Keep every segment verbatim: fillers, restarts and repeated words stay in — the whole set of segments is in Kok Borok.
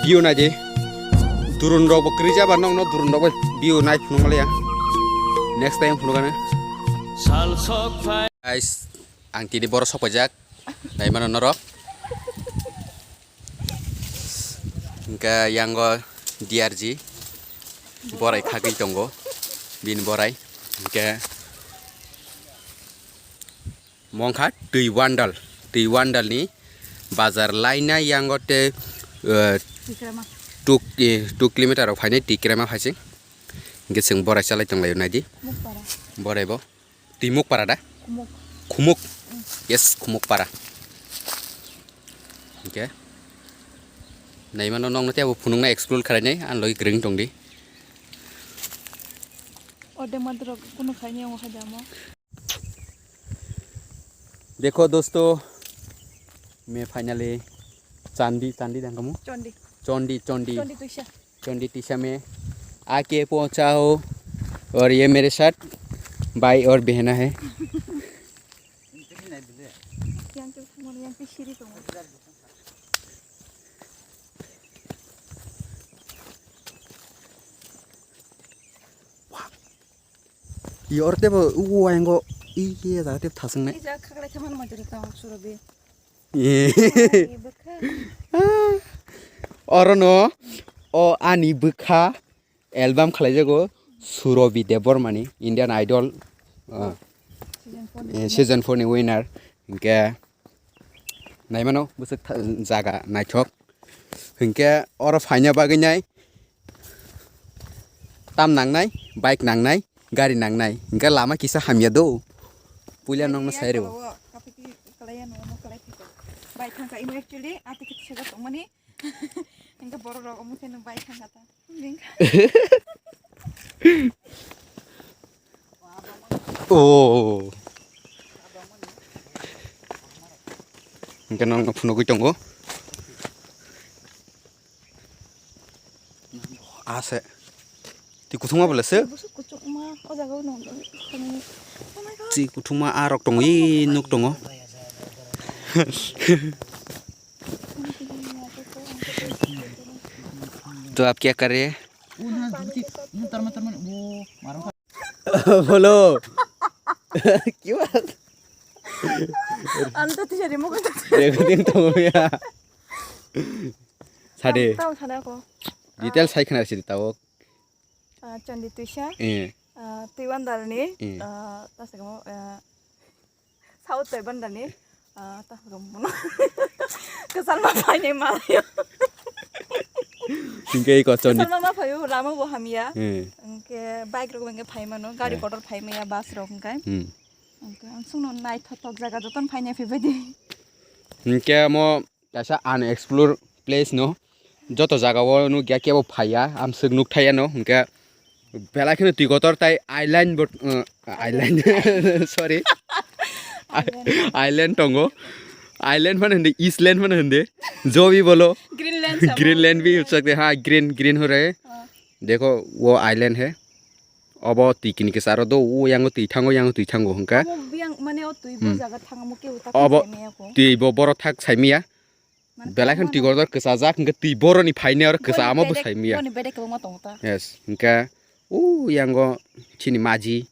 View nai di. Durun rok bo kwrwi jaba nokno durun rok bai view nai phunuk maliya. Next time phunuk ano. Sal sok phai. Guys, ang tini borok sok paijak. Nai mano norok. Hingke yango D R G. Borai khagwi tongo. Bini borai. Hingke Mongkha twi wandal, twi wandal ni bazar laina yango te, eh, Tikrama. Two, eh, two kilometer rok phainai twi krema phaising. Hingke chwng borai chalai tonglaio naidi. Mukpara. Borai bo. Twi mukpara da? Kumuk. Khumuk. Mm. Yes, khumuk para. Hingke. Naimano nongno tei abo phunukna explore khlainai, ang logi kwrwng tongdi. Ode madrok kunu khaini ongo khaida mo. देखो दोस्तों, मैं finally चांदी, चांदी देंगे मु? चंडी। चंडी, चंडी। चंडी तुषा। चंडी तुषा में आके पहुंचा हो और ये मेरे साथ भाई और बहना है। Yang ke, yang ke siri tu. Yor tebo uwa engo iye da tep thasung ne. Ija khaklai thaman majra tang surobi. Ye. Ai, bwkha. Oro no o ani bwkha album khlaijago Surobi Debbarma ni Indian Idol, ah, Season four ni eh, winner. Season four ni winner. Hingke naimano bwswk tha-, jaga naithok. Hingke oro phaina bagwi nai tam nangnai, bike nangnai, gari nangnai. Hingke lama kisa hamya do. Puila nongno sai rw. Bike thangka imo actually ati kisa tongmani. Hingke borok rok omo khe no bike thangka ta. Oh. Hingke nang phunugwi tongo. Ase. Twi kuthuma bole se? Busuk kuchukma, o jaga o nang. Oh my God. Twi kuthuma a rok tongo, i nuk tongo. तो आप क्या कर रहे हैं? बोलो। क्यों? Ang to tisa remote ko. Recording to ya. Sade. Tao sana ko. Detail sai khna sidi tao. Ah, Chandi Tuisa. Eh. Ah, Twiwandal ni. Eh. Ah, tasagamo, ah, South Twiwandal ni. Ah, tasagamo. Kesal ma paine malayo. Hingke iko Chandi. Kesal ma payo, lama bo hamya. Eh. Hingke bike rok hingke phai mano, gari kotor phai maya, bus rok hingke. Hmm. Hingke ang sungno naithothok jaga joton phainai phaibaidi. Hingke mo kaisa unexplored place no joto jaga o nukya kebo phaiya, amswk nukthaiya no, hingke belai kheno twi kotor tai island bo, uh, island, sorry, island tongo, island mano hindi, island mano hindi, jobi bolo, Greenland samo. Greenland bhi ho sakte, ha, green, green ho rahe. Ah. Dekho, wo island hai. Obo twi kini kisa aro do, o yango twi thango, yango twi thango hwnka. Obo biyang, mane o twi bo jaga thang, omo kebo ta obo thang saimaya ko. Twi bo boro thak saimaya. Mane belai kheno twi kotor kwchajak hwnka twi boroni phaine aro kwchamo bo saimaya. Boni bedek kwbangma tongo ta. Yes, hwnka o yango chini maji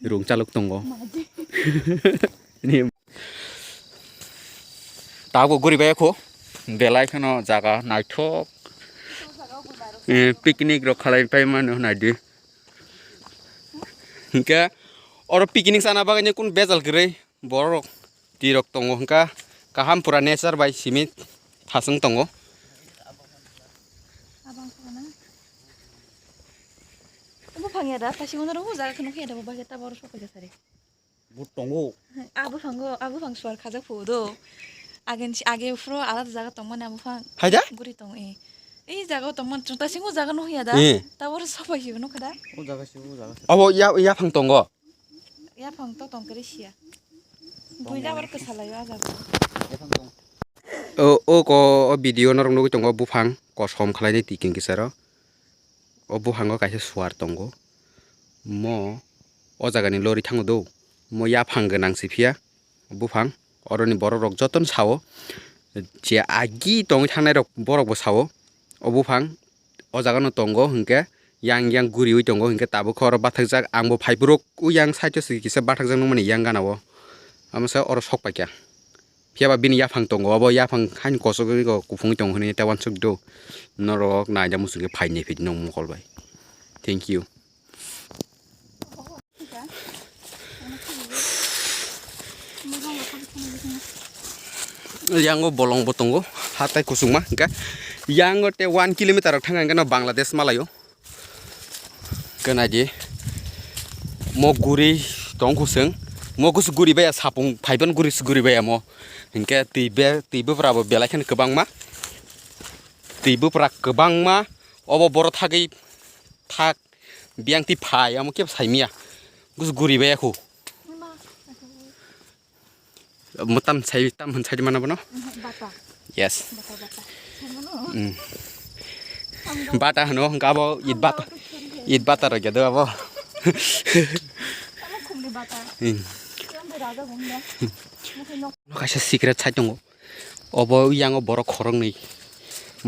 rung chalok tongo. Maji. Ni Tabuk guri bai kho belai kheno jaga naithok. Eh, picnic rok khalai pai mano naidi. Hingke oro picnic sana bagwi kun bejal kwrwi borok rok twi rok tongo hingka kaham pura nature bai simi thasung tongo. Obo phang ya da, phaising ono rw jaga kheno khe da bo bagwi ta boro sok khe sari. Bo tongo. A buphang go, a buphang suar khajak phu do. Agen si, age phuro alada jaga tongmani a buphang. Hai da? Guri tong e. Ei jaga tongmani chwng ta singo jaga no ya da. Eh. Ta boro sopai si no khada. O jaga si, o jaga si. Abo ya, ya phang tongo. Ya phang to tong kare siya. Buila bor kwsalayo a jaga. Ya phang tong. O, o ko, o video norok nugui tongo buphang kosom khlainai twi kingkisaro. O buphango kaisa suar tongo. Mo o jagani lori thango do. Mo yaphang gwnang si phiya buphang. Oroni borok rok jotono sao. Je agi tongwi thangnai rok borok bo sao. O buphang o jaga no tongo, hinkhe yang yang guriwi tongo, hinkhe tabuk khe oro bathakjak. Ang bo phaiphuru o yang side o se kisa bathakjak nukmani yang gana o. Amo se oro sok paikha. Phiya ba bini yaphang tongo, obo yaphang haino kosogwi kufungwi tongo hinwi ta uansuk do. Norok naida muchungkhe phaini phidi nong mokol bai. Thank you. Yango bolong bo tongo, hatai kusungma, hingke yango te one kilometer rok thang hingke no Bangladesh malayo. Kena di mo guri tong kusung, mo kusu guri baya sapung phaiban guri su guri baya mo, hingke twi be, twi bwpra bo belai kheno kwbangma, twi bwpra kwbangma, obo boro thagwi thak. Biyang twi phai, amo kebo sai miya. Gus guri bai aku. Mo tam sai, tam hwn sai mano bono? Bata. Yes. Bata, bata. Sai mano? Mm. Bata hano, hingke abo it bata. It bata rok ya do abo. Amo khumni bata. Mm. Yang bai raja gong da. Mokhe nok. No kaisa secret sai tongo. Obo yango borok khoroknwi.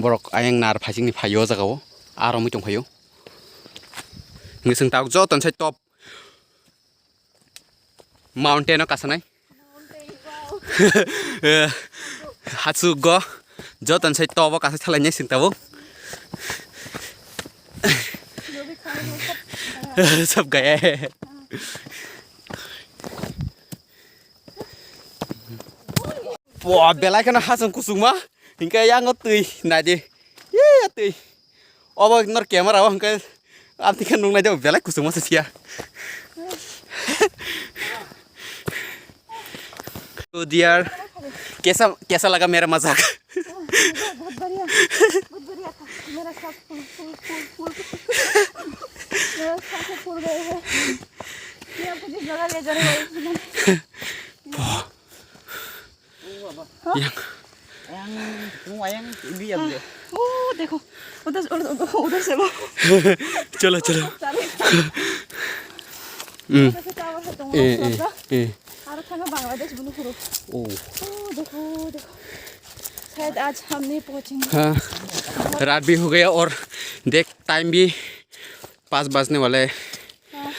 Borok ayang nar phaisikni phaio o jaga o. Aro mui tongphaio. Ngising tabuk joto sai top. Mountain o kasanai. Eh, hachu go. Joto sai top o kasai thalai nai sing tabuk. Sab gaya. Bo belai kheno hasong kusungma. Hingke yango twi naidi. Ye twi. Obo nor camera o hingke amtwi khe nung naidi belai kusungma se sia. Oh dear. Kaisa, kaisa laga mera mazak? बहुत बढ़िया, बहुत बढ़िया था। मेरा सब फूल, फूल, फूल, फूल, मेरा सब फूल गए हैं। ये आपको जिस जगह ले जाने वाली थी ना। Yang. Yang, yang, ini yang dia. वो देखो, उधर, उधर, उधर से वो। Chalo, chalo. सारे। Mm. उधर से tower है, तो वहाँ से होगा। Eh, eh. Aru thangna Bangladesh bunu khuru. Oh. Oh, dekho, dekho. Shayad aaj hum nahi pahunchenge. हाँ, रात भी हो गया और देख, टाइम भी पाँच बजने वाला है। हाँ।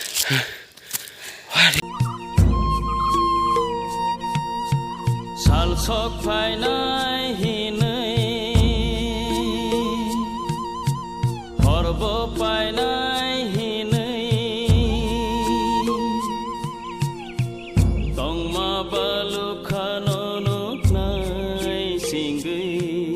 Sal sok phainai hinwi, horbo painai hinwi, tongma balukha no nuknai singwi.